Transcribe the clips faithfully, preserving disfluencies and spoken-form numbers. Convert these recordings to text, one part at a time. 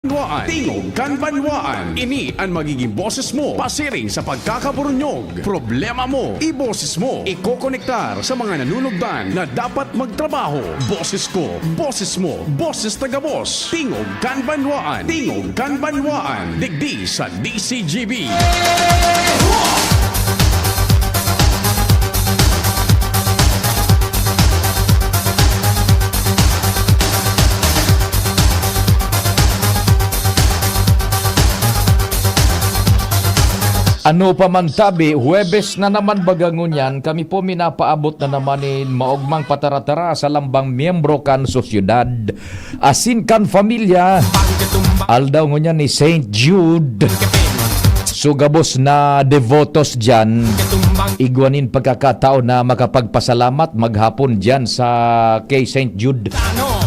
Banwaan, Tingog kan Banwaan. Ini an magiging boses mo pasiring sa pagkakaburunyog. Problema mo, iboses mo. Ikokonektar sa mga nanunugdan na dapat magtrabaho. Boses ko, boses mo, boses na gabos. Tingog kan Banwaan, Tingog kan Banwaan. Digdi sa D C G B. Ano pa man tabi, Huwebes na naman baga ngunyan, kami po minapaabot na naman nin maogmang pataratara sa lambang miyembro kan sosyedad, asin kan pamilya. Aldaw ngunyan ni Saint Jude. So, gabos na devotos diyan, igwa nin pagkakataon na makapagpasalamat maghapon diyan sa kay Saint Jude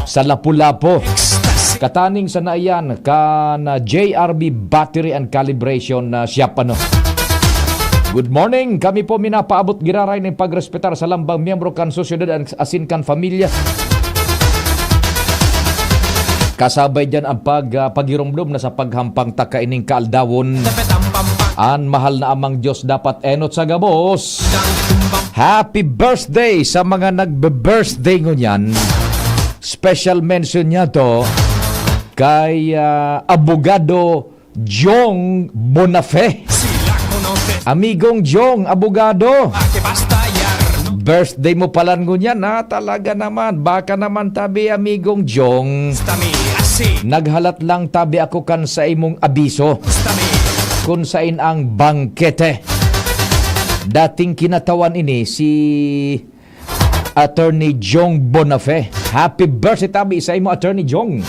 sa Lapu-Lapu. Kataning sana iyan kan, ah, J R B Battery and Calibration, ah, Shop, ano. Good morning. Kami po minapaabot giraray nin pagrespetar sa lambang miyembro kan sosyedad an-, asin kan pamilya. Kasabay diyan ang pag, ah, paghiromdom na sa paghampang ta kaining kaaldawon. An mahal na Amang Diyos dapat enot sa gabos. Happy birthday sa mga nagbe-birthday ngunyan. Special mention niya to kay, ah, Abogado Jong Bonafe. Amigong Jong, abogado. Birthday mo pala ngunyan, ha? Talaga naman. Baka naman tabi, Amigong Jong. Naghalat lang tabi ako kan sa imong abiso. Kun sain ang bangkete. Dating kinatawan ini si Attorney Jong Bonafe. Happy birthday tabi sa imo, Attorney Jong.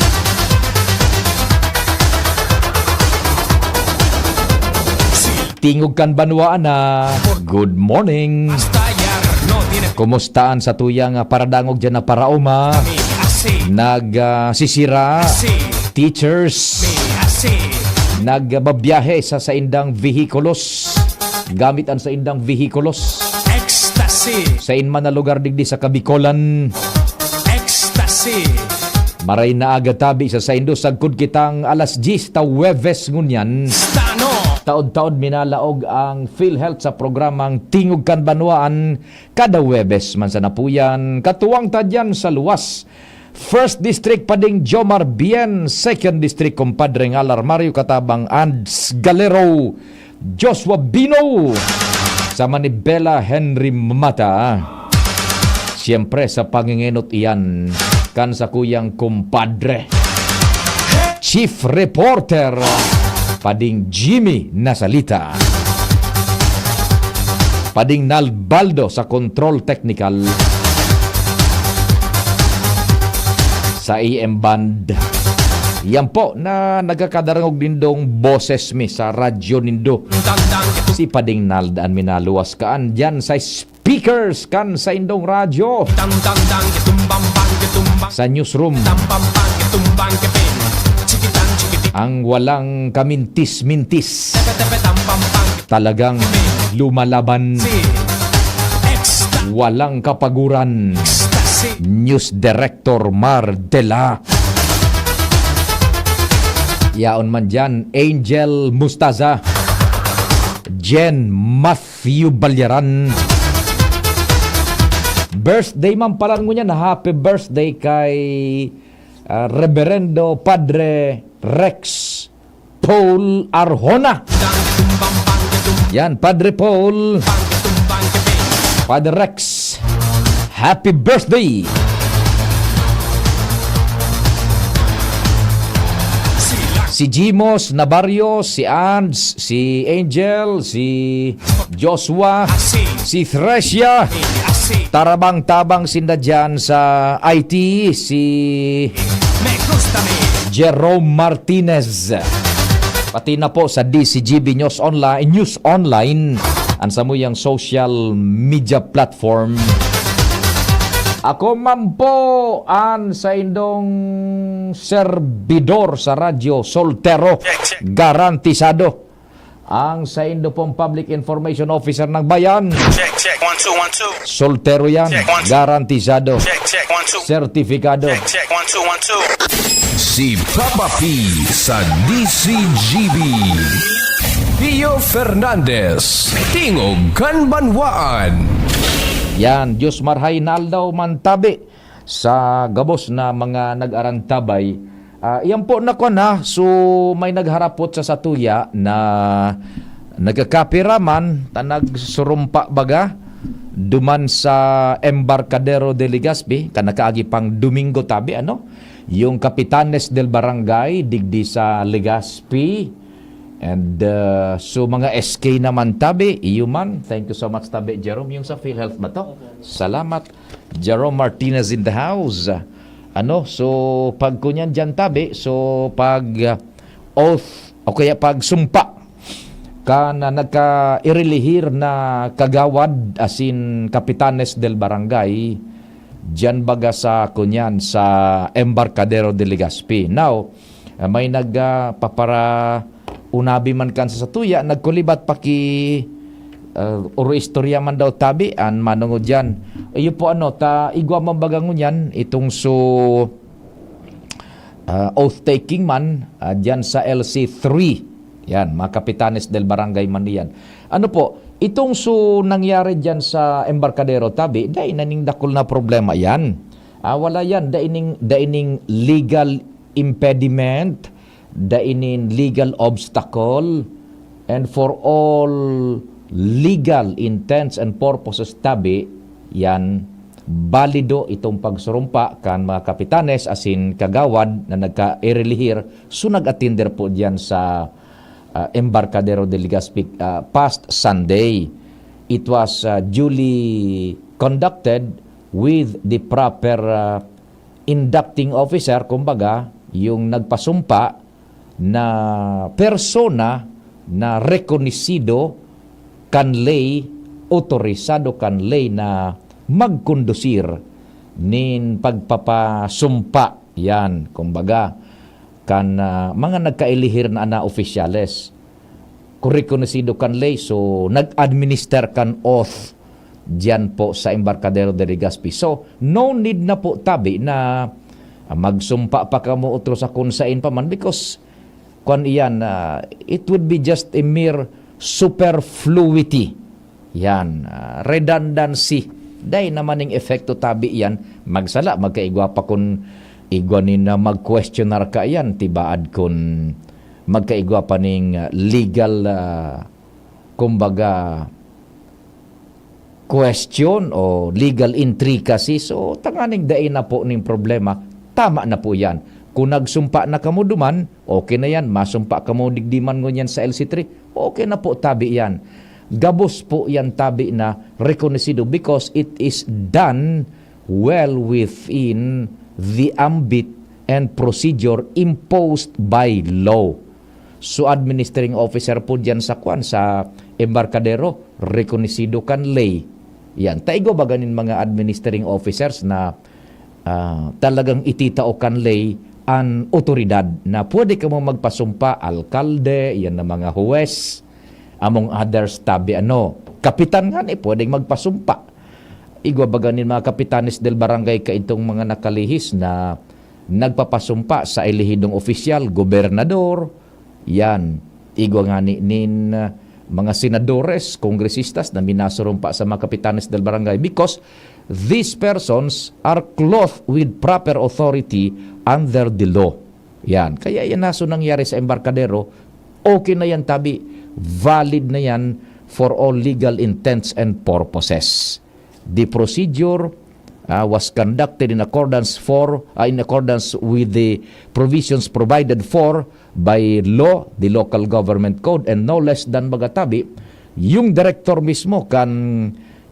Tingog kan Banwaan na, good morning. Kumusta an satuyang, ah, paradangog diyan na paraoma? Nag, ah, sisira, teachers, nagbabiyahe sa saindang vehikulos, gamit an saindang vehikulos. Ecstasy. Sain man na lugar digdi sa Kabikolan. Ecstasy. Maray na aga tabi sa saindo, sagkod kitang alas diyes ta Huwebes ngunyan. Stano. Taod-taod minalaog ang PhilHealth sa programang Tingog kan Banwaan, kada Huwebes man sa napuyan. Katuwang ta diyan sa luwas. First District, Pading Jomar Bien, Second District, Compadre Ngalar Mario, katabang Ands Galero, Joshua Bino, sa Manibela, Henry Mata. Siyempre, sa pangingenot iyan, kan sakuyang kumpadre, Chief Reporter, Pading Jimmy Nasalita. Pading Nalbaldo sa control technical. Sa A M band. Yan po na nagkakadarangog nindong boses mi sa radyo nindo. Si Pading Nald an minaluwas kaan diyan sa speakers kan saindong radyo. Sa newsroom. Ang walang kamintis-mintis. Talagang lumalaban. Walang kapaguran. News Director Mar Dela. Yaon man diyan, Angel Mustaza. Jen Matthew Balyaran. Birthday man pala ngunyan. Happy birthday kay, ah, Reverendo Padre Rex Paul Arjona. Yan, Padre Paul. Padre Rex. Happy birthday! Si Jimos Navarro, si Ands, si Angel, si Joshua, si Thresia. Tarabang-tabang sinda dyan sa I T, si Jerome Martinez. Pati na po sa D C G B News Online, News Online, ang samuyang social media platform. Ako man po ang saindong serbidor sa radyo, soltero, garantisado. Ang saindo pong Public Information Officer ng Bayan. Check, check. One, two, one, two. Soltero yan. Check, one, two. Garantisado. Check, check. One, two. Sertifikado. Check, check. One, two, one, two. Si Papa P sa D C G B. Pio Fernandez, Tingog kan Banwaan. Yan, Diyos marhay na aldaw man tabi sa gabos na mga nag-arantabay. Ah, iyan po na ko na. So, may nagharapot sa satuya na nagkakapira man, ta nagsurumpa baga, duman sa Embarcadero de Legazpi, kan nakaagi pang Domingo tabi, ano? Yung Capitanes del Barangay, digdi sa Legazpi. And, uh, so mga S K naman tabi, iyo man. Thank you so much tabi, Jerome. Yung sa PhilHealth ba to? Salamat. Jerome Martinez in the house. Ano, so pag kunyan dyan tabi, so pag, uh, oath o kaya pag sumpa ka na nagka-irelihir na kagawad asin Capitanes del Barangay, diyan baga sa kunyan, sa Embarcadero de Legazpi. Now, ah, may nag, ah, papara-, unabi man kan sa satuya, nagkulibat paki, ah, oro istorya man daw tabi, an manungod diyan. Iyo po ano, ta igwa man baga ngunyan, itong so, ah, oath-taking man, ah, diyan sa L C three. Yan, mga Capitanes del Barangay man diyan. Ano po, itong so nangyari diyan sa Embarcadero, tabi, dai na ning dakul na problema yan. Ah, wala yan, dai ning, dai ning legal impediment, dai ning legal obstacle, and for all legal intents and purposes, tabi, yan, balido itong pagsurumpa kan mga kapitanes asin kagawad na nagka-irelihir, so nag-atinder po diyan sa, ah, Embarcadero de Legazpi, ah, past Sunday. It was, ah, duly conducted with the proper, ah, inducting officer, kumbaga, yung nagpasumpa na persona na rekonisido kan ley, otorisado kan ley na magkondusir nin pagpapasumpa. Yan, kumbaga, kan, ah, mga nagkailihir na, na opisyales. Kung rekonosido kan ley, so nag-administer kan oath diyan po sa Embarcadero de Legazpi. So, no need na po tabi na, ah, magsumpa pa kamo otro sa kung sain pa man, because kwan iyan, ah, it would be just a mere superfluity. Yan, ah, redundancy. Dai naman ning epekto tabi iyan. Magsala, magkaigwa pa kun igwa nin, ah, mag-questionar ka iyan, tibaad kun magkaigwa pa ning, ah, legal, ah, kumbaga, question o legal intricacy. So, tanganing dai na po ning problema, tama na po yan. Kung nagsumpa na kamo duman, okay na yan. Masumpa kamo digdi man ngunyan sa L C three, okay na po, tabi yan. Gabos po yan tabi na rekonosido because it is done well within the ambit and procedure imposed by law. So, administering officer po diyan sa kwan, sa embarkadero, rekonosido kan ley. Yan. Ta igwa ba ganin mga administering officers na, ah, talagang ititao kan ley an otoridad na pwede kamo magpasumpa, alkalde, yan na mga huwes, among others, tabi ano, kapitan ngani, pwedeng magpasumpa. Igwa ba ganin mga kapitanes del barangay kaidtong mga nakalihis na nagpapasumpa sa elehidong opisyal, gobernador, yan. Igwa ngani nin, ah, mga senadores, kongresistas na minasurumpa sa mga kapitanes del barangay because these persons are clothed with proper authority under the law. Yan. Kaya yan na so nangyari sa embarkadero, okay na yan, tabi. Valid na yan for all legal intents and purposes. The procedure, ah, was conducted in accordance for, ah, in accordance with the provisions provided for by law, the local government code, and no less than baga tabi, yung direktor mismo kan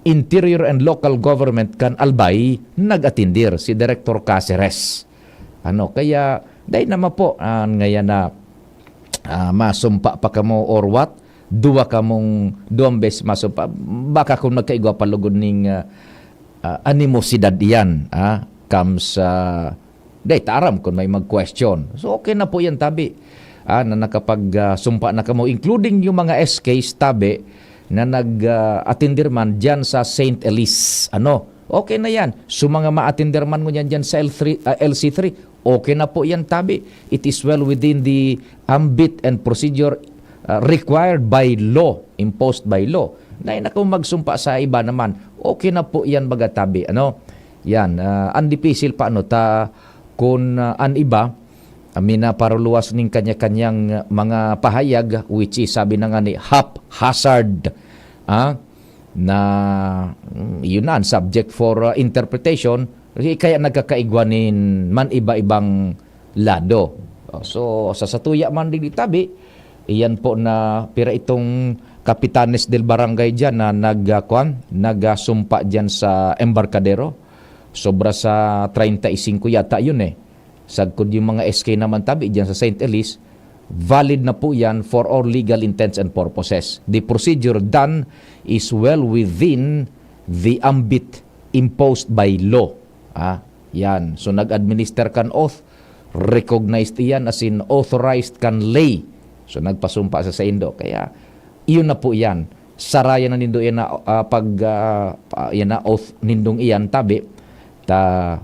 Interior and Local Government kan Albay nag-atindir, si Director Caceres. Ano, kaya, dai naman po, ah, ngayon na, ah, masumpa pa kamo or what? Duwa kamong, duwang beses masumpa. Baka kung nagkaigwa pa lugod ning, ah, ah, animosidad iyan, ah, comes, ah, dai ta aram kung may mag-question. So, okay na po yan, tabi. Ah, na nakapag, ah, sumpa na kamo, including yung mga S Ks, tabi, na nag, ah, atindir man dyan sa Saint Elise. Ano? Okay na yan. So, mga ma-atindir man ngunyan dyan sa L three, ah, L C three, Okay na po yan, tabi. It is well within the ambit and procedure, uh, required by law, imposed by law. Na yun, kung magsumpa sa iba naman, okay na po yan, baga, tabi. Ano? Yan, uh, ang dipisil pa, ano, ta, kung uh, an iba, uh, minaparuluwas ning kanya-kanyang uh, mga pahayag, which is, sabi na nga ni, haphazard. Ah? Na, mm, yun na, ang subject for uh, interpretation, kaya nagkakaigwa nin man iba-ibang lado. So, sa satuya man digdi tabi, iyan po na pira itong kapitanes del barangay diyan na nag, ah, kwan, nagsumpa diyan sa embarkadero. Sobra sa treinta y cinco yata yun eh. Sagkod yung mga S K naman tabi diyan sa Saint Elise, valid na po yan for all legal intents and purposes. The procedure done is well within the ambit imposed by law. Ah, yan. So, nag-administer kan oath, recognized iyan as in authorized kan ley. So, nagpasumpa sa saindo. Kaya, iyon na po yan. Sarayan na nindo yan na, ah, pag, ah, pa- yan na oath nindong iyan, tabi. Ta,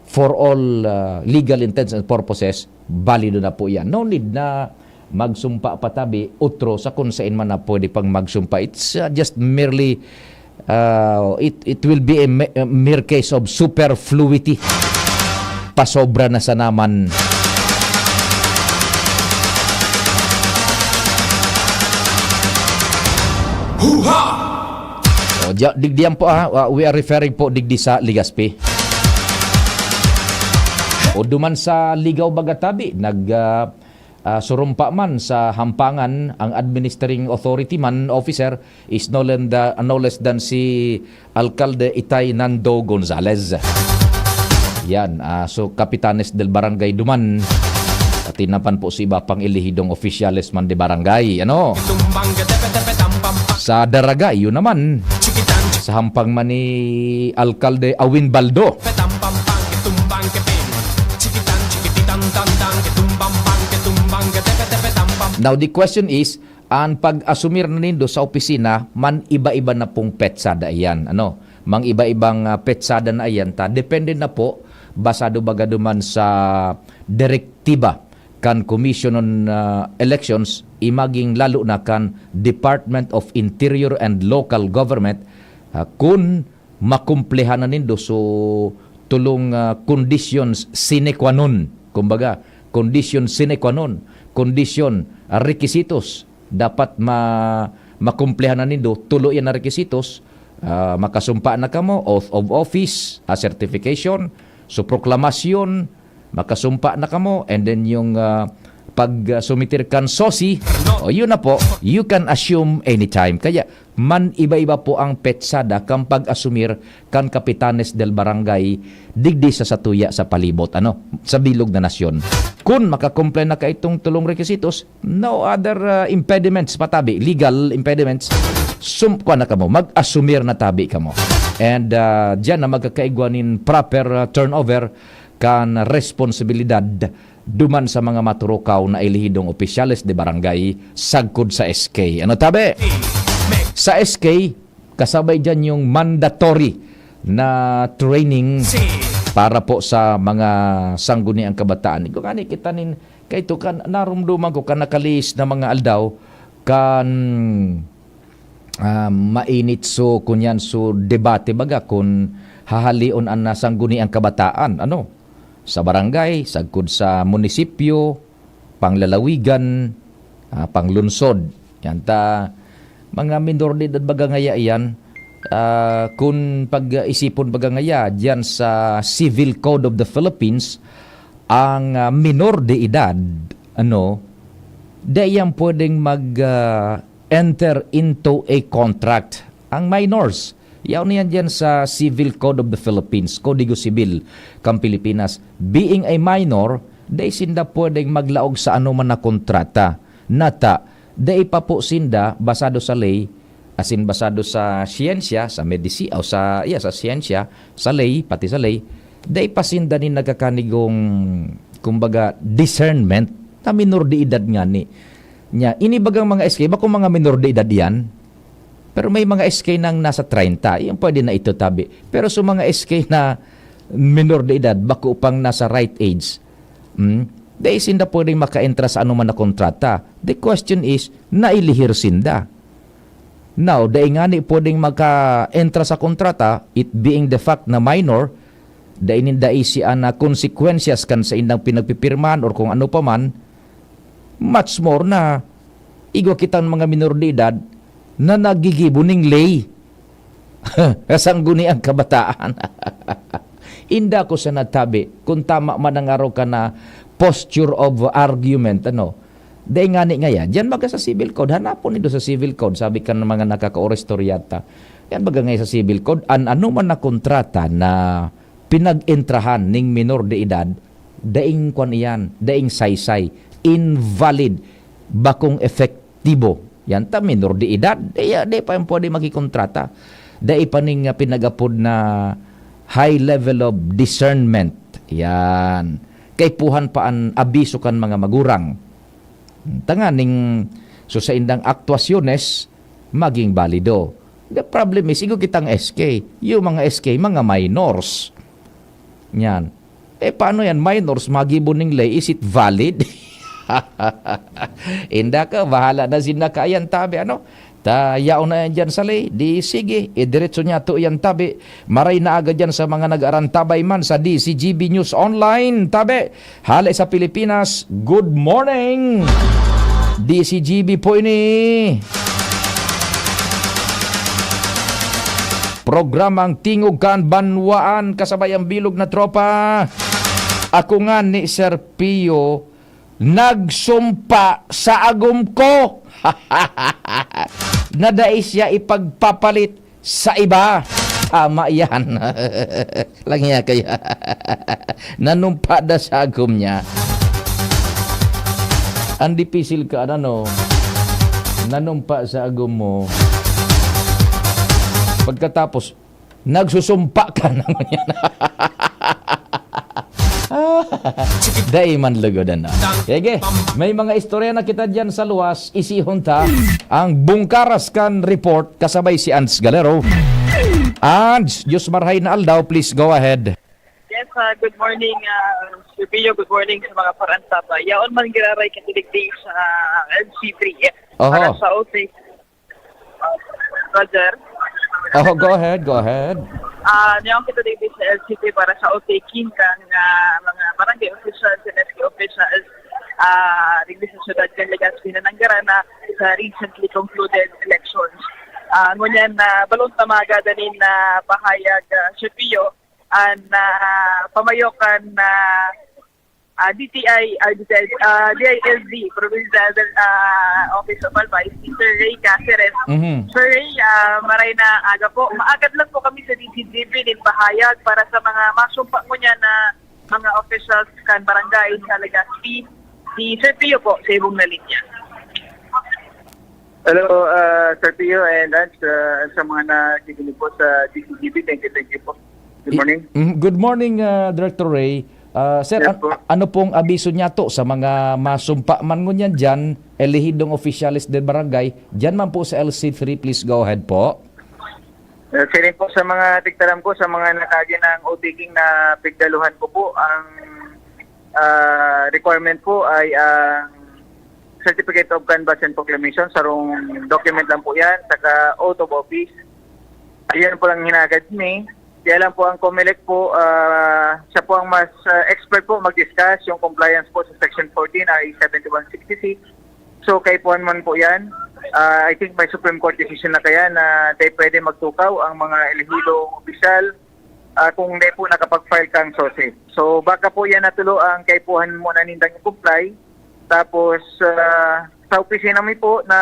for all, ah, legal intents and purposes, balido na po yan. No need na magsumpa pa tabi, utro sa kung sain man na pwede pang magsumpa. It's, ah, just merely, ah, it, it will be a, me- a mere case of superfluity. Pasobra na sana man. Huha! O, diya, digdiyan po, ah, uh, we are referring po digdi sa Legazpi. O duman sa Ligaw Bagatabi, nag, ah, ah, surumpa man sa Hampangan, ang administering authority man, officer, is no, lenda, no less than si Alkalde Itay Nando Gonzales. Yan, ah, so Capitanes del Barangay duman. Pati na pan po si iba pang elehidong opisyales man de barangay. Ano? Sa Daraga, yun naman. Sa hampang man ni Alkalde Awin Baldo. Now, the question is, an pag-asumir na nindo sa opisina, man iba-iba na pong petsada iyan. Ano? Mang iba-ibang, ah, petsada na iyan ta. Depende na po, basado baga duman sa direktiba kan Commission on, ah, Elections, imaging lalo na kan Department of Interior and Local Government, ah, kun makumplehan na nindo so tulong, ah, conditions sine qua non. Kumbaga, condition sine qua non, kondisyon, ah, requisitos, dapat ma-, makumplehan na nindo, tulo yan na requisitos, ah, makasumpa na kamo, oath of office, a certification, so proklamasyon, makasumpa na kamo, and then yung, ah, pag, ah, sumitir kan sosi, o yun na po, you can assume anytime. Kaya, man iba-iba po ang petsada kan pag-asumir kan kapitanes del barangay digdi sa satuya sa palibot, ano, sa bilog na nasyon. Kun makakumple na kaitong tulong requisitos, no other, ah, impediments pa tabi, legal impediments, sum-, kuwan na kamo, mag-asumir na tabi kamo. And, ah, diyan na magkakaigwa nin proper, ah, turnover kan responsibilidad duman sa mga maturukaw na elehidong opisyales de barangay sagkod sa S K. Ano tabi? Sa S K, kasabay diyan yung mandatory na training para po sa mga sangguniang kabataan. Kung ani kita nin, kaito kan, narumduman ko kan nakalihis na mga aldaw, kan, ah, mainit so, kunyan so debate baga kun hahalion an, ah, sangguniang kabataan, ano, sa barangay, sagkod sa munisipyo, panglalawigan, ah, panglunsod. Yan ta, mga minor de edad baga ngaya iyan, ah, kun pag-isipon baga ngaya, diyan sa Civil Code of the Philippines, ang, ah, minor de edad, ano, di yan pwedeng mag, ah, enter into a contract. Ang minors, yaon na yan diyan sa Civil Code of the Philippines, Kodigo Sibil kan Pilipinas. Being a minor, dai sinda pwedeng maglaog sa anoman na kontrata. Nata, dai pa po sinda, basado sa ley, asin basado sa siyensya, sa medisi-, o sa, iya, sa siyensya, sa ley, pati sa ley, dai pa sinda nin nagkakanigong, kumbaga, discernment na minor de edad ngani. Nya, ini bagang mga S K, bako mga minor de edad yan. Pero may mga S K nang nasa treinta, yung pwede na ito tabi. Pero sa mga S K na minor de edad, bako pang nasa right age, Hmm? Dai sinda pwedeng makaentra sa anoman na kontrata. The question is, nailihir sinda. Now, dai ngani pwedeng makaentra sa kontrata, it being the fact na minor, dai nin-, dai siya na konsekwensyas kan saindang pinagpipirmahan or kung ano pa man, much more na igwa kitang mga minor de edad na naggigibo ning lay. Sangguniang kabataan. Inda ko sa natabi, kung tama man ang araw ka na posture of argument, ano, dai ngani ngaya, diyan baga sa civil code, hanapon nindo sa civil code, sabi kan mga nakakaoristorya ta. Yan baga ngaya sa civil code, an anoman na kontrata na pinag-entrahan ning minor de edad, daing kwan iyan, daing saysay, invalid, bakong epektibo. Yan ta, minor de edad, di, di pa yan pwede makikontrata. Dai pa ning, ah, pinag-apod na high level of discernment. Yan. Kaipuhan pa an abiso kan mga magurang. Tanganing so saindang aktuasyones maging balido. The problem is, igo kitang S K. Yung mga S K, mga minors. Yan. Eh, paano yan? Minors, magibo ning lay. Is it valid? Inda ka, bahala na sinda kaiyan tabi, ano? Ta, yaon na yan dyan sa lay. Di sige, idiretso niya to yan tabi. Maray na aga dyan sa mga nag-arantabay man sa D C G B News Online, tabi. Hale sa Pilipinas, good morning! D C G B po ini. Programang Tingog Kan Banwaan, kasabay ang bilog na tropa. Ako nga ni Sir Pio, nagsumpa sa agom ko. Nadai siya ipagpapalit sa iba. Tama yan. Lang niya kaya. Nanumpa da sa agom niya. Ang dipisil ka, ano, no? Nanumpa sa agom mo. Pagkatapos, nagsusumpa ka naman yan. Dai man lugod, ano? Sige, may mga istorya na kita dyan sa luwas. Isihon ta ang Bungkaras kan report kasabay si Ans Galero. Ans, Diyos marhay na aldaw, please go ahead. Yes, ah, good morning, ah, Sir Pio. Good morning sa mga parantaba. Yaon man giraray katiligdi sa L C three. Oho. Para sa O T. Roger. Oh, go ahead, go ahead. Ah, niya kita digdi sa L C T para sa O T king kan, ah, mga barangay officials and S K officials, ah, digdi sa siyudad kan Legazpi na nanggara na sa recently concluded elections. Ah, ngunyan na balon ta magadanin na pahayag, ah, Sir Pio, an, ah, pamayo kan, ah, ah, D T I, ah, D T I, ah, D I L D, Provincial, ah, Office of Albay, si Sir Ray Caceres. Mhm. Sir Ray, ah, maray na aga po. Maagad lang po kami sa D C G B din pahayag para sa mga masumpa mo niya na mga officials kan barangay sa Legazpi. Si Sir Pio po, sa ibong na linya. Hello, ah, Sir Pio and Ans, ah, sa mga nakikinig po sa D C G B, thank you, thank you po. Good morning. I-, mm, good morning, ah, Director Ray. Ah, sir, Yes an-, po. ano pong abiso niya to sa mga masumpa man ngunyan dyan, elehidong opisyales de barangay, dyan man po sa L C three, please go ahead po. Eh, feeling po sa mga tigtaram ko, sa mga nakaagi ng O T king na pigdaluhan ko po, ang, ah, requirement po ay ang Certificate of Canvass and Proclamation, sarong document lang po yan, saka oath of office. Ayan po lang hinagad ni. Kaya lang po ang Comelec po, ah, siya po ang mas, ah, expert po mag-discuss yung compliance po sa Section fourteen, R A seventy-one sixty-six. So, kaipuhan man po yan. Ah, I think may Supreme Court decision na kaya na di pwede magtukaw ang mga elehidong opisyal, ah, kung di po nakapag-file kang SOSEP. So, baka po yan natulo ang kaipuhan mo na nindang i-comply. Tapos, ah, sa opisina mi po na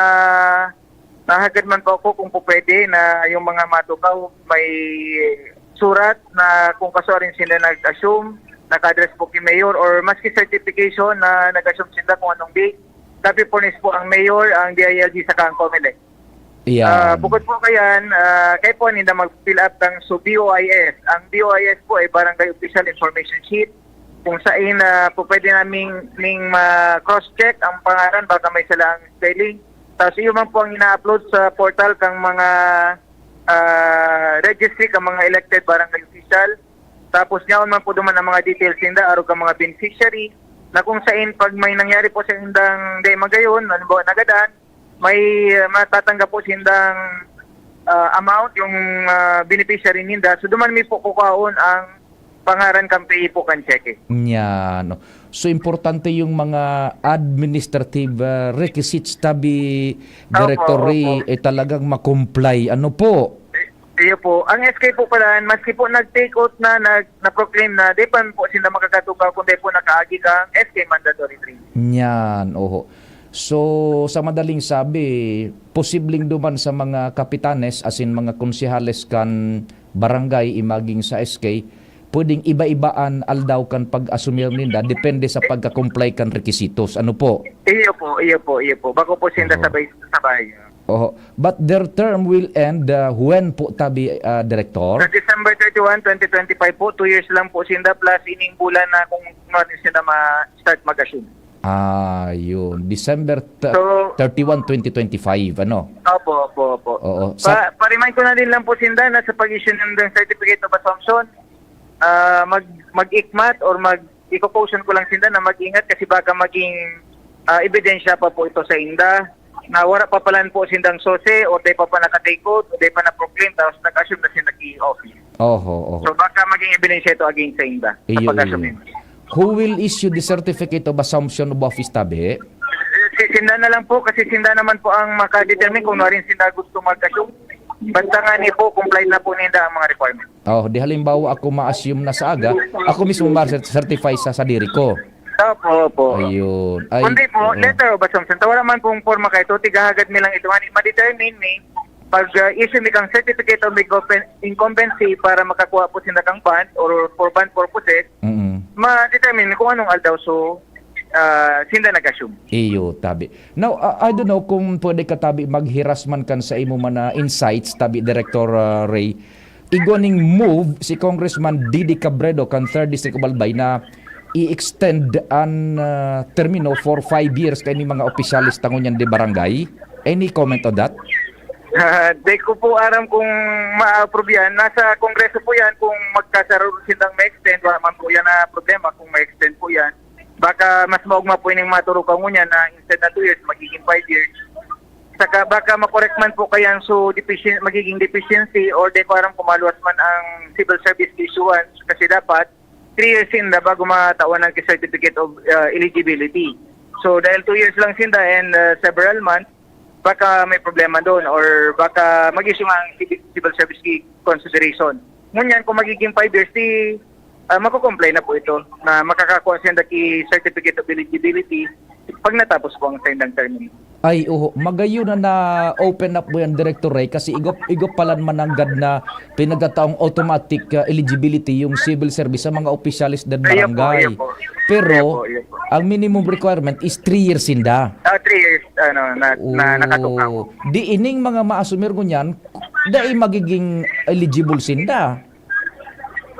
nahagad man po ako kung po pwede na yung mga matukaw may surat na kung kasuarin sila nag-assume, naka-address po kay Mayor or maski certification na nag-assume sila kung anong date. Tapi po nis po ang Mayor, ang D I L G, saka ang Comelec. Iyan. Ah, bukod po kayan, ah, kayo po ninda mag-fill up ng so B O I S. Ang B O I S po ay Barangay Official Information Sheet. Kung sain, ah, po pwede naming ning ma-cross-check ang pangalan, baka may sala ang spelling. Tapos iyo man po ang ina-upload sa portal kang mga, ah, registry, kang mga elected barangay official. Tapos niyaon man po duman ang mga details ninda, arog kang mga beneficiary, na kung sain pag may nangyari po sa indang di magayon, halimbawa nagadan, may, ah, matatanggap po sindang, ah, amount yung, ah, beneficiary ninda. So, duman mi po kukuhaon ang pangaran kan pay po kan cheque. Yan, no. So, importante yung mga administrative, ah, requisites tabi, Opo, Director Ray, opo. eh, talagang makomply. Ano po? Eh, iyo po. Ang S K po pala, maski po nag-take out na, nag-, na-proclaim na, di pa po sila makakatukaw kung di po nakaagi ka ang S K mandatory training. Yan, oho. So, sa madaling sabi, posibleng duman sa mga kapitanes, as in mga konsehales kan barangay, imaging sa S K, pwedeng iba-iba an aldaw kan pag-asumir ninda, depende sa pagka-comply kan requisitos. Ano po? Iyo po, iyo po, iyo po. Bako po sinda Oo. sabay-sabay. Oho. But their term will end, uh, when po, tabi, uh, Director? Sa December thirty-one, twenty twenty-five po, two years lang po sinda, plus ining bulan na kung ano sinda ma-start mag-assume. Ah, yun. December th-, So, thirty-one, twenty twenty-five, ano? Opo, opo, opo. Oo. Sa Pa-, pa-remind ko na din lang po sinda na sa pag-issue ng certificate of assumption, ah, mag-, mag-ikmat or mag-, iko-caution ko lang sinda na mag-ingat kasi baka maging, ah, ebidensya pa po ito sa inda na wala pa pala po sindang sose o di pa pa naka-take out o di pa na-proclaim tapos nag-assume na sinda ki-office. Oho, oho. So, baka maging ebidensya ito against sa inda sa Iyo, pag-assume iyo. Who will issue the certificate of assumption of office, tabi? Si sinda na lang po kasi sinda naman po ang makadetermine kung nuarin sinda gusto mag-assume. Basta nga ni po, complied na po ninda ang mga requirements. Oh, di halimbawa ako ma-assume na sa aga, ako mismo ma-certify sa sadiri ko. Opo, opo. Ayun. Ay, Kundi po, oo. letter of assumption. Wala man pong forma kayo, tigahagad mi lang ito. Hani, ma-determine mi, pag, ah, issue mi kang certificate of incumben-, incumbency para makakuha po sila kang bond or for bond purposes, Mm-mm. ma-determine kung anong aldaw. So, ah, sinda nag-assume. Iyo, tabi. Now, ah, I don't know kung pwede ka, tabi, maghiras man kan sa imo man na insights, tabi, Director, ah, Ray. Igwa ning move si Congressman Didi Cabredo kan third District of Albay na i-extend an, ah, termino for five years kay mga opisyales ta ngunyan de barangay. Any comment on that? Ah, di ko po aram kung ma-approve yan. Nasa Kongreso po yan kung magkasarap silang ma-extend. Wala man po yan na problema kung ma-extend po yan. Baka mas maugma po ining maturo ka ngunyan na instead na two years, magiging five years. Saka baka makorek man po kaya ang so deficien-, magiging deficiency or di ko aram kung maluwas man ang civil service issuance kasi dapat three years sinda bago matawan ang certificate of, uh, eligibility. So dahil two years lang sinda and, uh, several months, baka may problema doon or baka mag-issue nga ang civil, civil service ki consideration. Ngunyan, kung magiging five years, di, ah, mako-comply na po ito na makakakuha sinda ki certificate of eligibility pag natapos po ang sendang termino. Ay, oho. Magayon na na-open up mo yan, Director Ray, kasi igop, igop palan mananggad na pinagkataong automatic, ah, eligibility yung civil service sa mga opisyalis ng Ayun po, barangay. ayun po. Pero, Ayun po, ayun po. ang minimum requirement is three years sinda. Ah, three years, ano, na, na Oo. nakatukaw. Di ining mga maasumir ngunyan, dai magiging eligible sinda.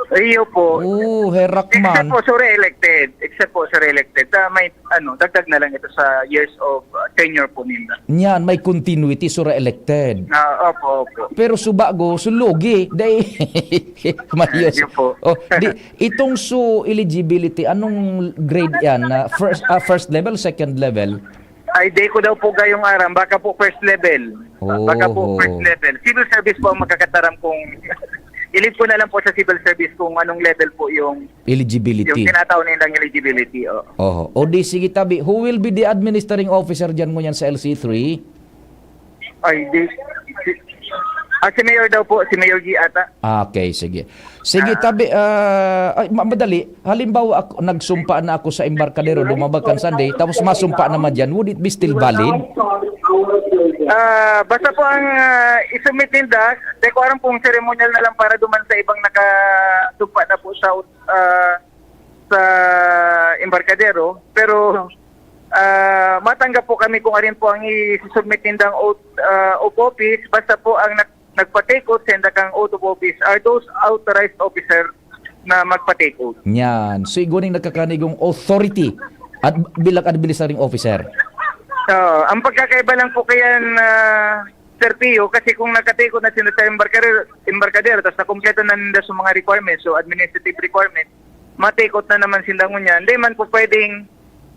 Iyo po. Oo, herak Except man. po sa re-elected. Except po sa re-elected. Ah, may, ano, dagdag na lang ito sa years of, uh, tenure po ninda. Niyan, may continuity sa re-elected. Ah, opo, opo. Pero subago, sulugi. Dai, Mario. Iyo po. Oh, di, itong su eligibility, anong grade yan? Na first, ah, first level, second level? Ay, di ko daw po gayong aram. Baka po first level. Baka po Oo. first level. Civil service po ang makakataram kung ilib ko na lang po sa civil service kung anong level po yung, Eligibility. yung tinatawag nilang eligibility. Oh. Oho. O di, sige, tabi. Who will be the administering officer dyan ngunyan sa L C three? Ay, di, si, ah, si Mayor daw po, si Mayor G ata. Ah, okay, sige. Sige, Ah. tabi, ah, ay, ma-, madali. Halimbawa, ako, nagsumpa na ako sa Embarcadero, lumabag kan Sunday, tapos masumpa naman dyan, would it be still valid? Ah, basta po ang, ah, isubmit ninda, di ko alam kung ceremonial na lang para duman sa ibang nakasumpa na po sa, ah, sa Embarcadero. Pero, ah, matanggap po kami kung alin po ang isubmit nindang oath, ah, of office, basta po ang nag-, nagpa-take oath sa indakang oath of office are those authorized officer na magpa-take oath. Yan. So, igwa ning nagkakanigong authority at bilang administering officer. So, ang pagkakaiba lang po kaya na, Sir Pio, kasi kung naka-take oath na sila sa embarkadero, embarkadero, tapos nakumpleto na nila sa mga requirements, so administrative requirements, ma-take oath na naman sila ngunyan. Hindi man po pwedeng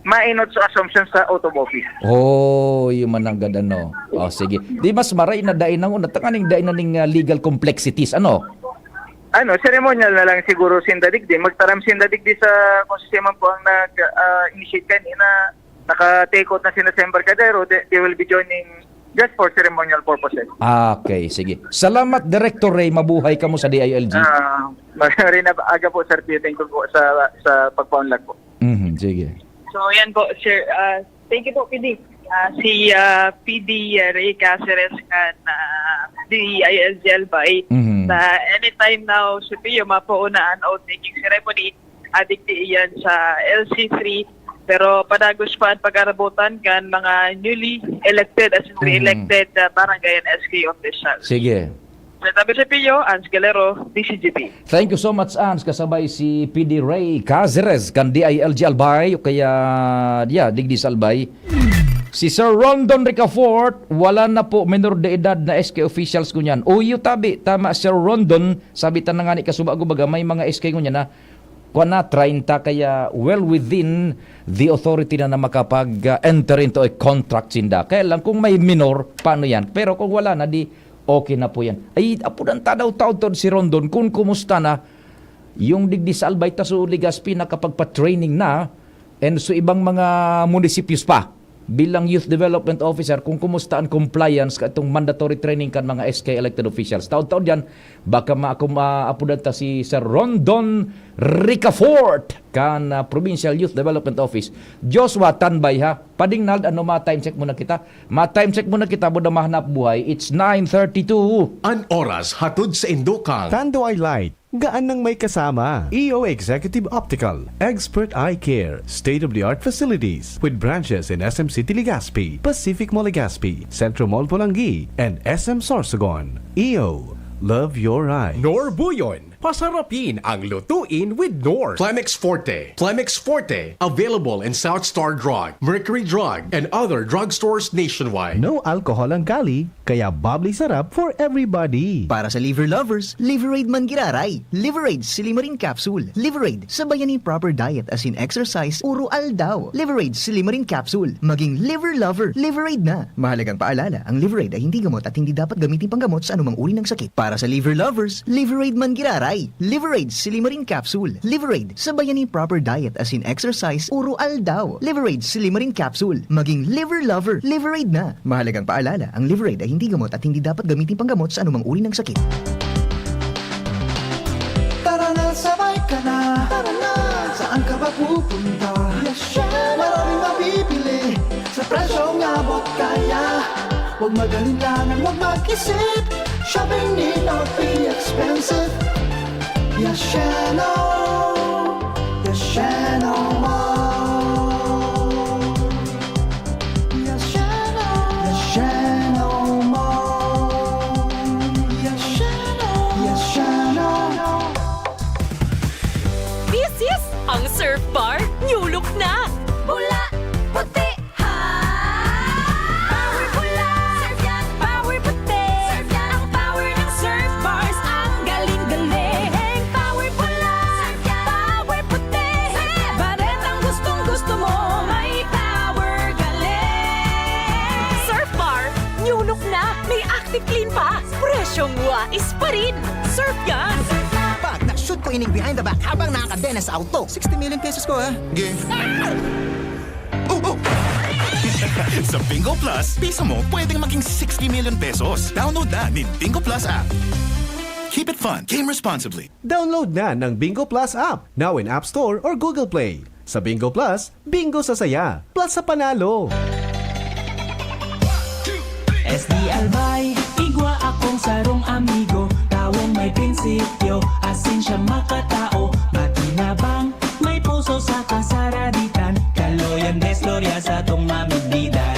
mainot sa assumption sa oath of office. Oh, yung mananggad ano. Oh, sige. Di mas maray na dai na nguna, tanganing dai na ning ah, legal complexities, ano? Ano, ceremonial na lang siguro sinda digdi. Magtaram sinda digdi sa kung sino man po ang nag-initiate kanina. Naka-take out na si December Cadero. They, they will be joining just for ceremonial purposes. Ah, okay, sige. Salamat, Director Ray. Mabuhay kamo sa D I L G. Ah, magandang aga po, Sir Pio. Thank you po sa, sa pagpaunlak po. Mhm, sige. So, yan po, sir. Ah, thank you po, P D. Ah, si ah, P D Ray Caceres kan ah, D I L G Albay. Mhm. Sa anytime now, Sir Pio, mapauna an oath-taking ceremony. Adik di iyan sa L C three. Pero padagos pa ang pag-arabutan kan mga newly elected as in Mhm. re-elected na barangay and S K officials. Sige. Sa tabi sa Pio, Ans Galero, D C G P. Thank you so much, Ans. Kasabay si P D Ray Caceres kan D I L G Albay o kaya, yeah, digdi sa Albay. Si Sir Rondon Ricafort, wala na po minor de edad na S K officials ko niyan. Uyo tabi, tama Sir Rondon, sabi ta na nga ni kasubago baga may mga S K ko niyan na kuwan na, treinta, kaya well within the authority na na makapag-enter into a contract sinda. Kaya lang kung may minor, paano yan? Pero kung wala na, di okay na po yan. Ay, apudan ta daw taon-taon si Rondon kung kumusta na yung digdi sa Albay ta so Legazpi nakapagpa-training na and so ibang mga munisipios pa bilang youth development officer kung kumusta ang compliance ka itong mandatory training kan mga S K elected officials. Taon-taon yan, baka ma-, kung maapudan ta si Sir Rondon Ricafort kan ah, Provincial Youth Development Office. Joshua, tanbay ha. Pading Nald, ano, ma-time check muna kita. Ma-time check muna kita, buda mahanap buhay. It's nine thirty-two. An oras hatod sa Indokang. Tanduay Light, gaan nang may kasama. E O Executive Optical, Expert Eye Care, state-of-the-art facilities with branches in S M City Legazpi, Pacific Mall Legazpi, Centro Mall Polangui, and S M Sorsogon. E O, love your eye. Knorr Buyon, pasarapin ang lutuin with Knorr. Plemex Forte, Plemex Forte, available in South Star Drug, Mercury Drug, and other drugstores nationwide. No alcohol ang Cali, kaya bubbly sarap for everybody. Para sa liver lovers, Liveraid man giraray. Liveraid Silimarin Capsule. Liveraid, sabayan nin proper diet asin exercise uro-aldaw. Liveraid Silimarin Capsule. Maging liver lover, Liveraid na. Mahalagang paalala, ang Liveraid ay hindi gamot at hindi dapat gamitin panggamot sa anumang uri ng sakit. Para sa liver lovers, Liveraid man giraray. Liveraid Silimarin Capsule. Liveraid, sabayan nin proper diet asin exercise uro-aldaw. Liveraid Silimarin Capsule. Maging liver lover, Liveraid na. Mahalagang paalala, ang Liveraid ay hindi gamot at hindi dapat gamitin panggamot sa anumang uri ng sakit. Tara na, sabay ka na. Tara na. Saan ka ba pupunta? Yes, Maraming mabibili sa presyong abot kaya. Huwag mag-alinlangan, huwag mag-isip. Shopping need not be expensive. Yes, Sheno. Yes, Sheno Mall. Yes, Sheno. Yes, Sheno Mall. Yes, Sheno. Yes, Sheno. This is ang Surf Bar New Look na! Pula, puti, ha! Power pula! Surf yan! Power puti! Surf yan! Ang power ng Surf Bars, ang galing-galing! Power pula! Surf yan! Power puti! Surf yan! Baretang gustong-gusto mo, may power galing! Surf Bar New Look na! May Active Clean pa! Presyong wais pa rin! Surf yan! Pag na-shoot ko ining behind the back habang nakakadena sa auto. sixty million pesos ko ha. Ge. Oh, oh. Sa Bingo Plus, piso mo pwedeng maging sixty million pesos. Download na ni Bingo Plus app. Keep it fun. Game responsibly. Download na ng Bingo Plus app, now in App Store or Google Play. Sa Bingo Plus, bingo sa saya, plus sa panalo. S D Albay, igwa akong sarong amigo, tawong may prinsipyo, asin siya makatao, matinabang, may puso sa kasaraditan, kaloyan, desloria sa tong mamigdidan.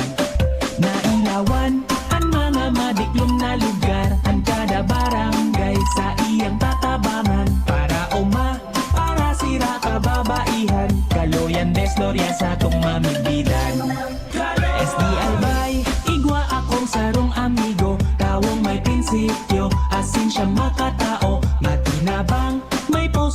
Nailawan, ang mga madiklom na lugar, ang kada barangay sa iyang tatabangan, para uma, para sira kababaihan, kaloyan, desloria sa tong mamigdidan. S D Albay, igwa akong sarong amigo, tawong may prinsipyo, asin siya makatao, matinabang, may puso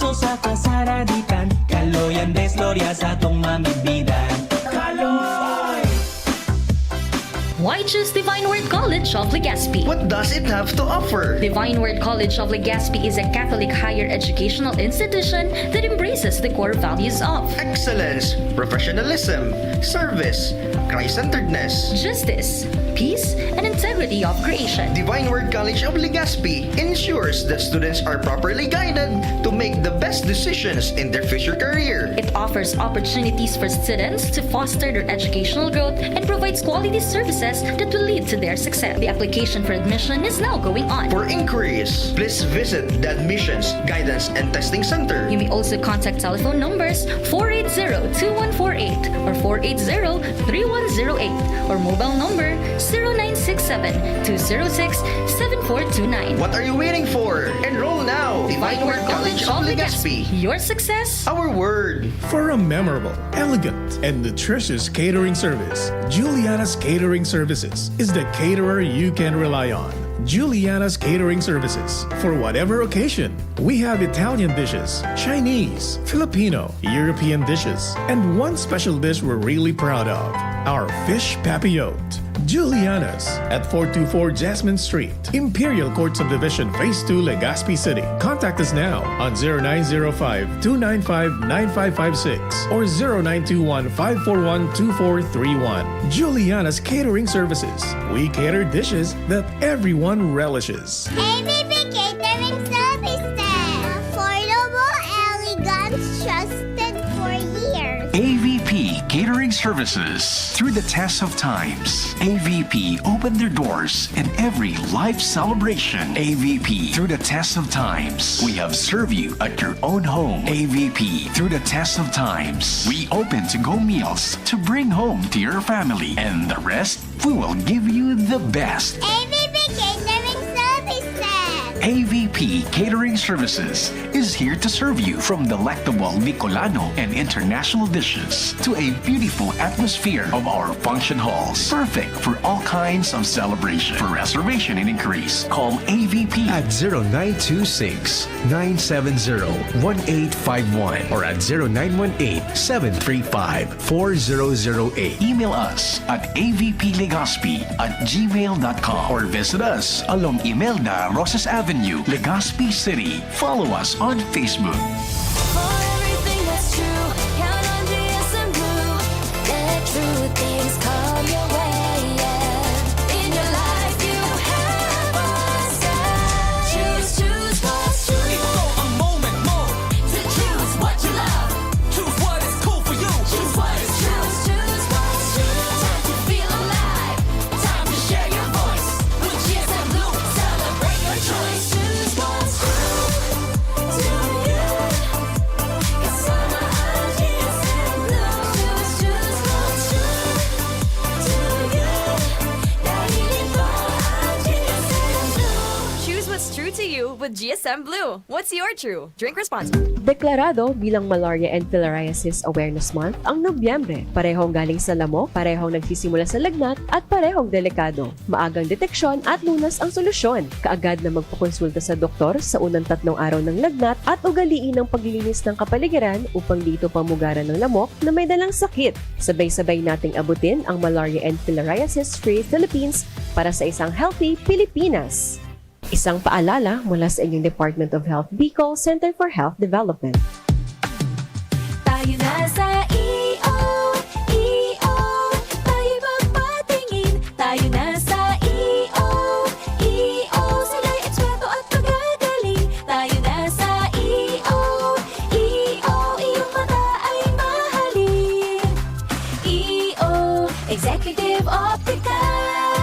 Why choose Divine Word College of Legazpi? What does it have to offer? Divine Word College of Legazpi is a Catholic higher educational institution that embraces the core values of Excellence, professionalism, service, Christ-centeredness. Justice, peace, and integrity of creation. Divine Word College of Legazpi ensures that students are properly guided to make the best decisions in their future career. It offers opportunities for students to foster their educational growth and provides quality services that will lead to their success. The application for admission is now going on. For inquiries, please visit the Admissions, Guidance, and Testing Center. You may also contact telephone numbers four eight zero two one four eight or four eight zero three one zero eight or mobile number zero nine six seven two zero six seven four two nine. What are you waiting for? Enroll now! Divine Word College of Legazpi. Your success. Our word. For a memorable, elegant, and nutritious catering service, Juliana's Catering Services is the caterer you can rely on. Juliana's Catering Services. For whatever occasion, we have Italian dishes, Chinese, Filipino, European dishes, and one special dish we're really proud of, our fish papillote. Juliana's at four two four Jasmine Street, Imperial Court Subdivision, Phase two, Legazpi City. Contact us now on zero nine zero five two nine five nine five five six or zero nine two one five four one two four three one. Juliana's Catering Services. We cater dishes that everyone relishes. A V P Catering Services. Affordable, elegant, trusted for years. A V P Catering Services. Through the test of times, A V P opened their doors in every life celebration. A V P, through the test of times, we have served you at your own home. A V P, through the test of times, we open to-go meals to bring home to your family. And the rest, we will give you the best. A V P Catering Services. A V P Catering Services is here to serve you, from delectable Bicolano and international dishes to a beautiful atmosphere of our function halls. Perfect for all kinds of celebration. For reservation and inquiries, call A V P at zero nine two six, nine seven zero, one eight five one or at zero nine one eight, seven three five, four zero zero eight. Email us at A V P Legazpi at gmail dot com or visit us along Imelda Roses Avenue, Legazpi City. Follow us on Facebook. For everything that's true, count on G S M Blue. Let true things come your way, yeah. In your life, you have a say. Choose, choose what's true. It's for a moment more. To choose what you love. Choose what is cool for you. Choose what is true. Choose what's true. Time to feel alive. Time to share your voice. With G S M Blue, celebrate your choice. Choose what's true to you. Kasama ang G S M Blue. Choose, choose what's true to you. Dahil ito ang G S M Blue. Choose what's true to you with G S M Blue. What's your true? Drink responsibly. Deklarado bilang Malaria and Filariasis Awareness Month ang Nobyembre. Parehong galing sa lamok, parehong nagsisimula sa lagnat, at parehong delikado. Maagang deteksyon at lunas ang solusyon. Kaagad na magpakonsulta sa doktor sa unang tatlong araw ng lagnat at ugaliin ang paglilinis ng kapaligiran upang di ito pamugaran ng lamok na may dalang sakit. Sabay-sabay nating abutin ang Malaria and Filariasis Free Philippines para sa isang healthy Pilipinas. Isang paalala mula sa inyong Department of Health Bicol, Center for Health Development. Tayo na sa E O, E O, tayo magpatingin. Tayo na sa E O, E O, sila'y eksperto at magagaling. Tayo na sa E O, E O, iyong mata ay mahalin. E O, Executive Optical.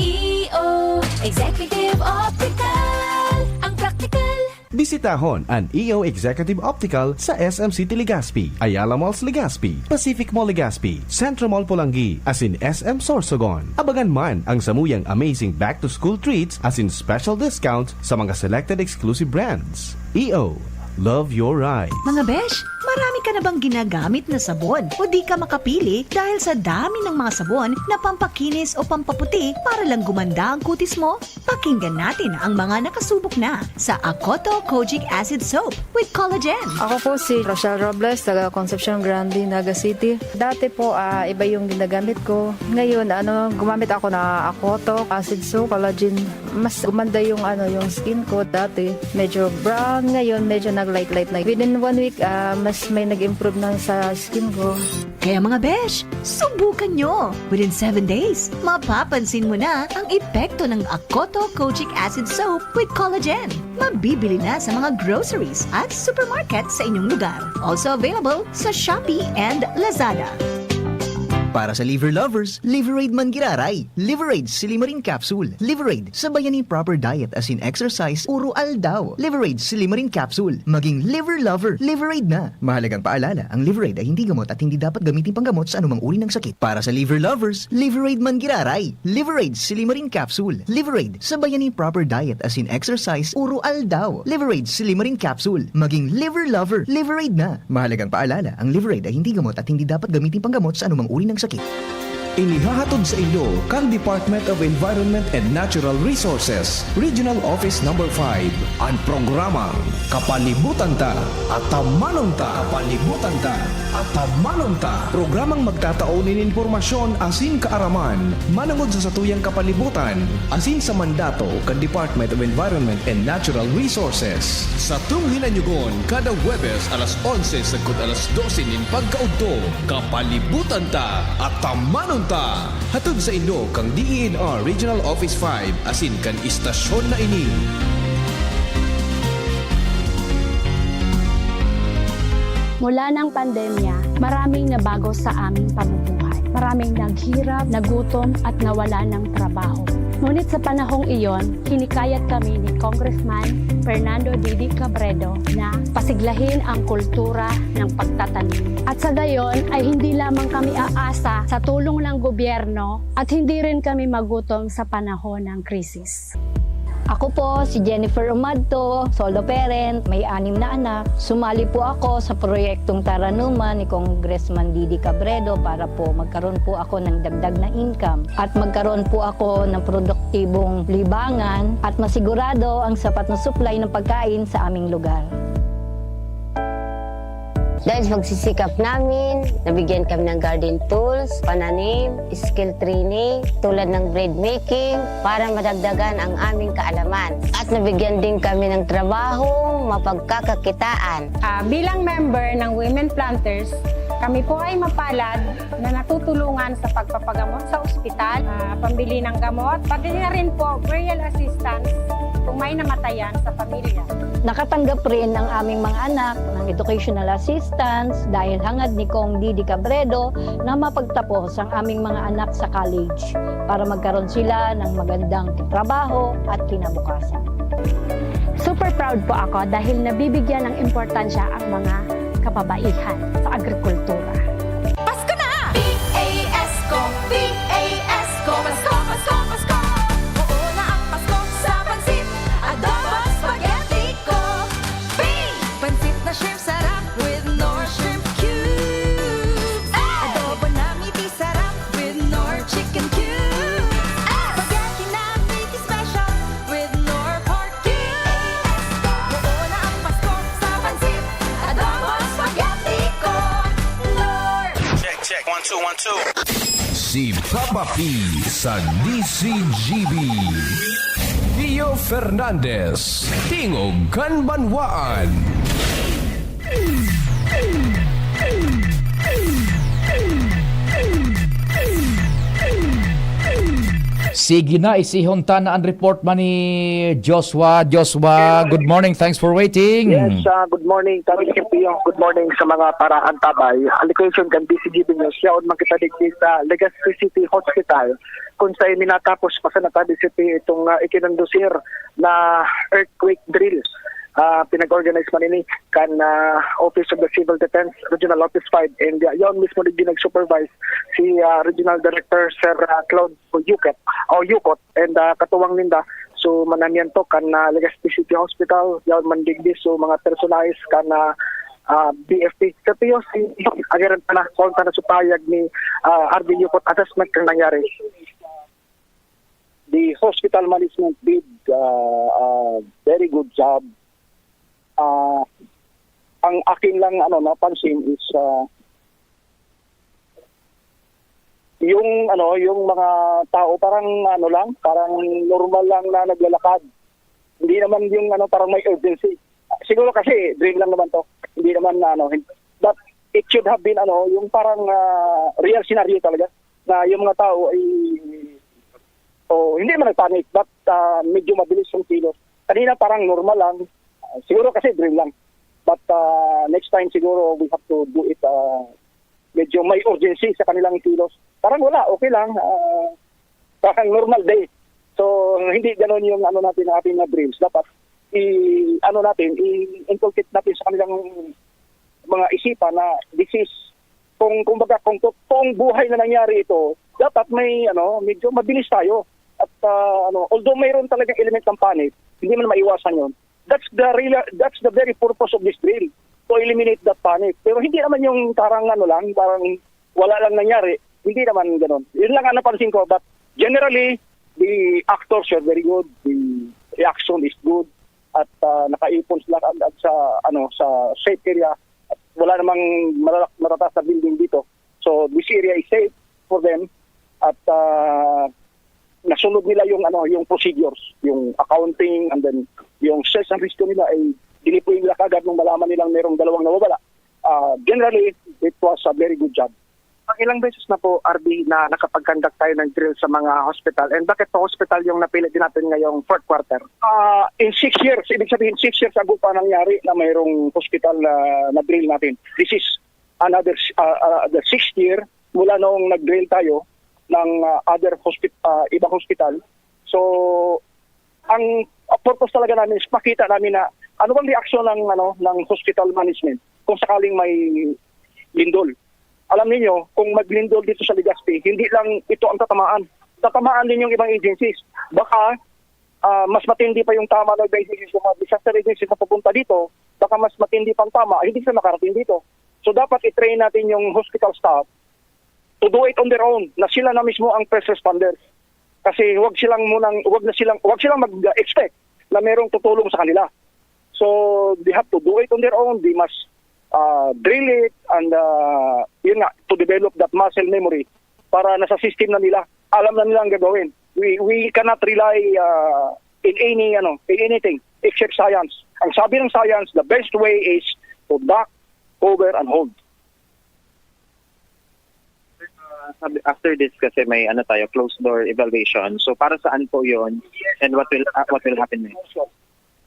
E O, Executive Optical. Ang praktikal. Bisitahon an E O Executive Optical sa S M City Legazpi, Ayala Malls Legazpi, Pacific Mall Legazpi, Centro Mall Polangui, asin S M Sorsogon. Abangan man ang samuyang amazing back-to-school treats asin special discounts sa mga selected exclusive brands. E O, Love your eyes. Mga besh, marami ka na bang ginagamit na sabon o di ka makapili dahil sa dami ng mga sabon na pampakinis o pampaputi para lang gumanda ang kutis mo? Pakinggan natin ang mga nakasubok na sa Akoto Kojic Acid Soap with Collagen. Ako po si Rochelle Robles, taga Concepcion Grande, Naga City. Dati po, ah, iba yung ginagamit ko. Ngayon, ano, gumamit ako na Akoto, acid soap, collagen. Mas gumanda yung, ano, yung skin ko. Dati, medyo brown. Ngayon, medyo nag-light-light na. Within one week, ah, mas may nag-improve na sa skin ko. Kaya mga besh, subukan nyo! Within seven days, mapapansin mo na ang epekto ng Akoto Kojic Acid Soap with Collagen. Mabibili na sa mga groceries at supermarket sa inyong lugar. Also available sa Shopee and Lazada. Para sa liver lovers, Liveraid man giraray. Liveraid Silimarin Capsule. Liveraid, sabayan ni proper diet as in exercise, uro aldaw. Liveraid Silimarin Capsule. Maging liver lover, Liveraid na. Mahalagang paalala, ang Liveraid ay hindi gamot at hindi dapat gamitin panggamot sa anumang uri ng sakit. Para sa liver lovers, Liveraid man giraray. Liveraid Silimarin Capsule. Liveraid, sabayan ni proper diet as in exercise, uro aldaw. Liveraid Silimarin Capsule. Maging liver lover, Liveraid na. Mahalagang paalala, ang Liveraid ay hindi gamot at hindi dapat gamitin panggamot sa anumang uri ng sakit. Inihahatod sa inyo kan Department of Environment and Natural Resources, Regional Office Number five, an programang Kapalibutan Ta, Atamanon Ta. Kapalibutan Ta, Atamanon Ta. Programang magtatao nin impormasyon asin kaaraman manongod sa satuyang kapalibutan asin sa mandato kan Department of Environment and Natural Resources. Satong hinanyugon kada Huwebes alas onse sagkod alas dose nin pagkaudto, Kapalibutan Ta, Atamanon Ta. Hatod sa inyo kan D E N R Regional Office five asin kan istasyon na ini. Mula ng pandemya, maraming nabago sa aming pamumuhay. Maraming naghirap, nagutom at nawala ng trabaho. Ngunit sa panahong iyon, hinikayat kami ni Congressman Fernando Didi Cabredo na pasiglahin ang kultura ng pagtatanim. At sa gayon ay hindi lamang kami aasa sa tulong ng gobyerno at hindi rin kami magutom sa panahon ng krisis. Ako po si Jennifer Umadto, solo parent, may anim na anak. Sumali po ako sa proyektong Taranuman ni Congressman Didi Cabredo para po magkaroon po ako ng dagdag na income at magkaroon po ako ng produktibong libangan at masigurado ang sapat na supply ng pagkain sa aming lugar. Dahil sa pagsisikap namin, nabigyan kami ng garden tools, pananim, skill training, tulad ng bread making, para madagdagan ang aming kaalaman. At nabigyan din kami ng trabaho, mapagkakakitaan. Ah, bilang member ng Women Planters, kami po ay mapalad na natutulungan sa pagpapagamot sa ospital, ah, pambili ng gamot, pati na rin po burial assistance kung may namatayan sa pamilya. Nakatanggap rin ang aming mga anak ng educational assistance dahil hangad ni Cong Didi Cabredo na mapagtapos ang aming mga anak sa college para magkaroon sila ng magandang trabaho at kinabukasan. Super proud po ako dahil nabibigyan ng importansya ang mga kababaihan sa agrikultura. Pasko na! P A S ko, P A S ko, Pasko, Pasko, Pasko! Oo na ang Pasko sa pansit, adobo, spaghetti ko. P! Pansit na shrimp sarap with Knorr shrimp cubes. Adobo na miti sarap with Knorr chicken cubes. Spaghetti na miti special with Knorr pork cubes. Oo na ang Pasko sa pansit, adobo, spaghetti ko. Knorr! Check, check. One, two, one, two. Si Papa P sa D C G B. Rio Fernandez, Tingog kan Banwaan. Sige na, isihon ta na ang report man ni Joshua. Joshua, good morning. Thanks for waiting. Yes, ah, good morning, Tony Kempio. Good morning sa mga paraantabay. Allocation kan D C G B News. Yaon man kita digdi sa Legazpi City Hospital, kung sa minatapos pa sa Natabe City itong, ah, ikinondusir na earthquake drill. Ah, pinag-organize man ini kan, ah, Office of the Civil Defense, Regional Office five, and, ah, yaon mismo digdi nag-supervise si, ah, Regional Director Sir, ah, Claude Yucot, o Yukot, and, ah, katuwang ninda So, mananyan to kan, ah, Legazpi City Hospital, yaon man digdi, so, mga personalis kan, ah, ah, B F P. Sa Pio, si, agiran pa na, kung ta na sa payag ni, ah, R D Yukot, assessment kan nangyari. The hospital management did, ah, a very good job. Ah, ang akin lang, ano, napansin is, ah, yung, ano, yung mga tao parang, ano lang, parang normal lang na naglalakad. Hindi naman yung, ano, parang may urgency. Siguro kasi drill lang naman 'to. Hindi naman na, ano, hin-, but it should have been, ano, yung parang, ah, real scenario talaga na yung mga tao ay, oh, hindi man nagpanic, but, ah, medyo mabilis yung kilos. Kanina parang normal lang. Ah, siguro kasi drill lang. But, ah, next time siguro we have to do it, ah, medyo may urgency sa kanilang kilos. Parang wala, okay lang. Ah, parang normal day. So, hindi gano'n yung ano natin, ating mga drills. Dapat i-, ano natin, i-inculcate natin sa kanilang mga isipan na this is, kung, kumbaga, kung totoong buhay na nangyari ito, dapat may, ano, medyo mabilis tayo. At, ah, ano, although mayroon talagang element ng panic, hindi man maiwasan 'yon. That's the real, that's the very purpose of this drill, to eliminate that panic. Pero hindi naman yung parang ano lang, parang wala lang nangyari. Hindi naman gano'n. Yun lang ang napansin ko. But generally, the actors were very good. The reaction is good. At, ah, nakaipon sila kaagad sa, ano, sa safe area. At wala namang malala-, matataas na building dito. So, this area is safe for them. At, ah, nasunod nila yung, ano, yung procedures, yung accounting, and then yung search and rescue nila ay dinipoy nila kaagad nung malaman nilang merong dalawang nawawala. Ah, generally, it was a very good job. Pang ilang beses na po, R B, na nakapag-conduct tayo ng drill sa mga hospital? And bakit po hospital yung napili din natin ngayong fourth quarter? Ah, in six years, ibig sabihin, six years ago pa nangyari na mayroong hospital na na-drill natin. This is another, ah, ah, the sixth year mula noong nag-drill tayo ng, ah, other hospi-, ah, ibang hospital. So, ang, ang purpose talaga namin is makita namin na ano bang reaksyon ng, ano, ng hospital management kung sakaling may lindol. Alam ninyo, kung maglindol dito sa Legazpi, hindi lang ito ang tatamaan. Tatamaan din yung ibang agencies. Baka, ah, mas matindi pa yung tama ng ibang agencies, yung mga disaster agencies na pupunta dito, baka mas matindi pang tama, hindi sila makarating dito. So, dapat i-train natin yung hospital staff to do it on their own, na sila na mismo ang first responders. Kasi wag silang munang, wag na silang, wag silang mag-expect na merong tutulong sa kanila. So, they have to do it on their own. They must, ah, drill it and, ah, yun nga, to develop that muscle memory para nasa system na nila. Alam na nila ang gagawin. We, we cannot rely, ah, in any, ano, in anything except science. Ang sabi ng science, the best way is to duck, cover, and hold. Ah, sabi, after this kasi may ano tayo, closed door evaluation. So para saan po 'yon and what will, ah, what will happen next?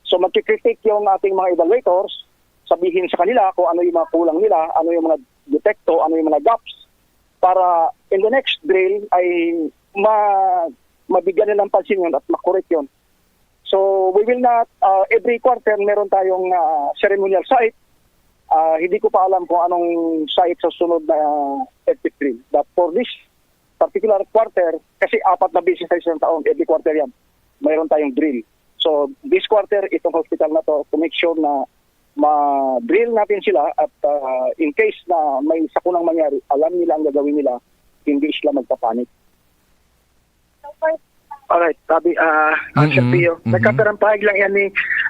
So magki-critique yung ating mga evaluators, sabihin sa kanila kung ano yung mga kulang nila, ano yung mga depekto, ano yung mga gaps, para in the next drill ay ma-, mabigyan nila ng pansin 'yon at ma-correct 'yon. So we will not, ah, every quarter meron tayong, ah, ceremonial site. Ah, hindi ko pa alam kung anong site sa sunod na earthquake drill. But for this particular quarter, kasi apat na beses sa isang taon, every quarter 'yan, mayroon tayong drill. So this quarter, itong hospital na 'to, to make sure na ma-drill natin sila at, ah, in case na may sakunang mangyari, alam nila ang gagawin nila, hindi sila magpa-panic. Alright, sabi, ah, ah, Sir Mm-mm. Pio, Mm-hmm. nagkapirang pahayag lang 'yan ni,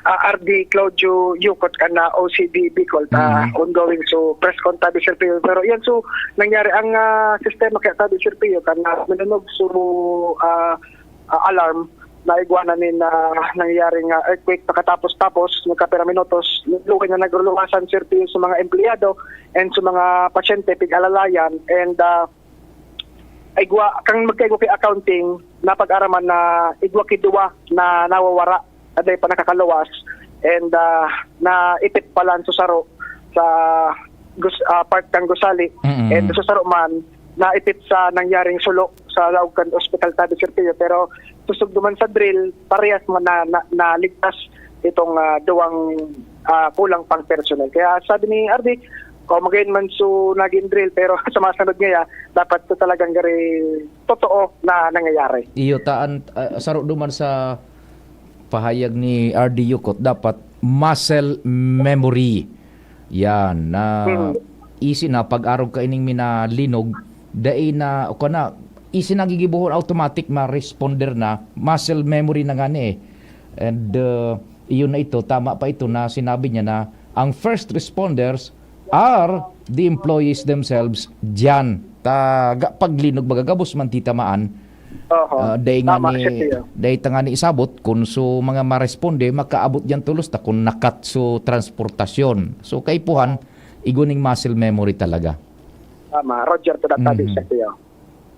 ah, R D Claudio Yucot, kan, ah, O C D Bicol, ah, Mm-hmm. ongoing. So, press con tabi, Sir Pio. Pero 'yan, so, nangyari ang, ah, sistema kaya tabi, Sir Pio, kan, ah, minunog, so, ah, ah, alarm na igwa na nin, ah, nangyaring, ah, earthquake. Pakatapos-tapos, nagkapirang minutos, luwi na nagruluwasan, Sir Pio, sa mga empleyado and sa mga pasyente, pig-alalayan. And, ah, igwa, kan magkaigwa ki accounting, napag-araman na igwa ki duwa na nawawara, na dai pa nakakaluwas, and, ah, naipit pa lang sa saro sa gus-, ah, part kan gusali, Mm-mm. and sa saro man, naipit sa nangyaring sulo sa laog kan ospital, tabi, Sir Pio. Pero kusog duman sa drill, parehas man na, na, naligtas itong, ah, duwang, ah, kulang pang personnel. Kaya sabi ni R D, "O, magayon man so naging drill, pero sa mga sunod ngaya, dapat to talagang gari totoo na nangyayari." Iyo, taan, ah, saro duman sa pahayag ni R D Yukot, dapat muscle memory. Yan, na Mhm. easy na, pag-arog ka ining minalinog, dai na, o ka na, easy na gigibohon, automatic, ma-responder na, muscle memory na nga ni eh. And uh, iyon na ito, tama pa ito na sinabi niya na ang first responders are the employees themselves diyan. Taga paglinog, magagabos man titamaan, Oho. Ah, dai nga Tama, ni, Sir Pio. dai ta nga ni isabot kun so mga maresponde, makaabot diyan tolos ta kun nakat so transportasyon. So, kaipuhan, igo ning muscle memory talaga. Tama, Roger, to that Mhm. Sir Pio.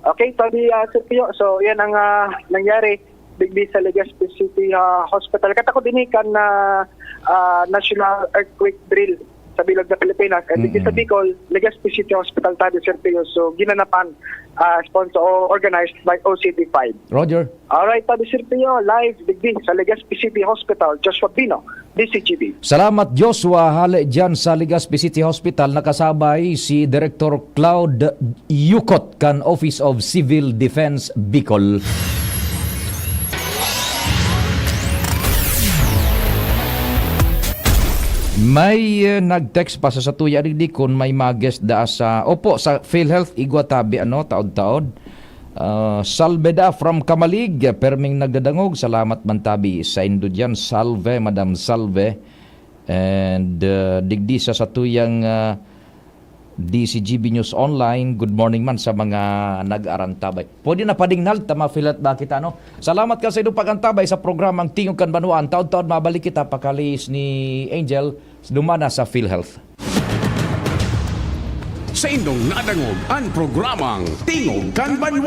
Okay, tabi, ah, Sir Pio. So, yan ang ah, nangyari digdi sa Legazpi City ah, Hospital. Katakod ini kan ah, ah, National Earthquake Drill sa bilog na Pilipinas. And digdi sa Mm-mm. Bicol, Legazpi City Hospital, tabi, Sir Pio. So, ginanapan, ah, sponsor o organized by O C D five. Roger. Alright, tabi, Sir Pio, live digdi sa Legazpi City Hospital, Joshua Pino, D C G B. Salamat, Joshua. Hale dyan sa Legazpi City Hospital, nakasabay si Director Cloud Yukot kan Office of Civil Defense Bicol. May eh, nag-text pa sa satuya digdi kun may mga guest da sa, opo, sa PhilHealth, igwa tabi, ano, taod-taod. Ah, Salve da from Camalig, perming nagdadangog, salamat man tabi sa indo diyan, Salve, Madam Salve. And uh, digdi sa satuyang uh, D C G B News Online, good morning man sa mga nag-arantabay. Pwede na padingnal, tama, Philat ba kita, no? Salamat ka sa inyong pag-antabay sa programang Tingog kan Banwaan. Taod-taod mabalik kita, pakalihis ni Angel, dumana sa PhilHealth. Sa indong nadangog an programang Tingog kan Banwaan.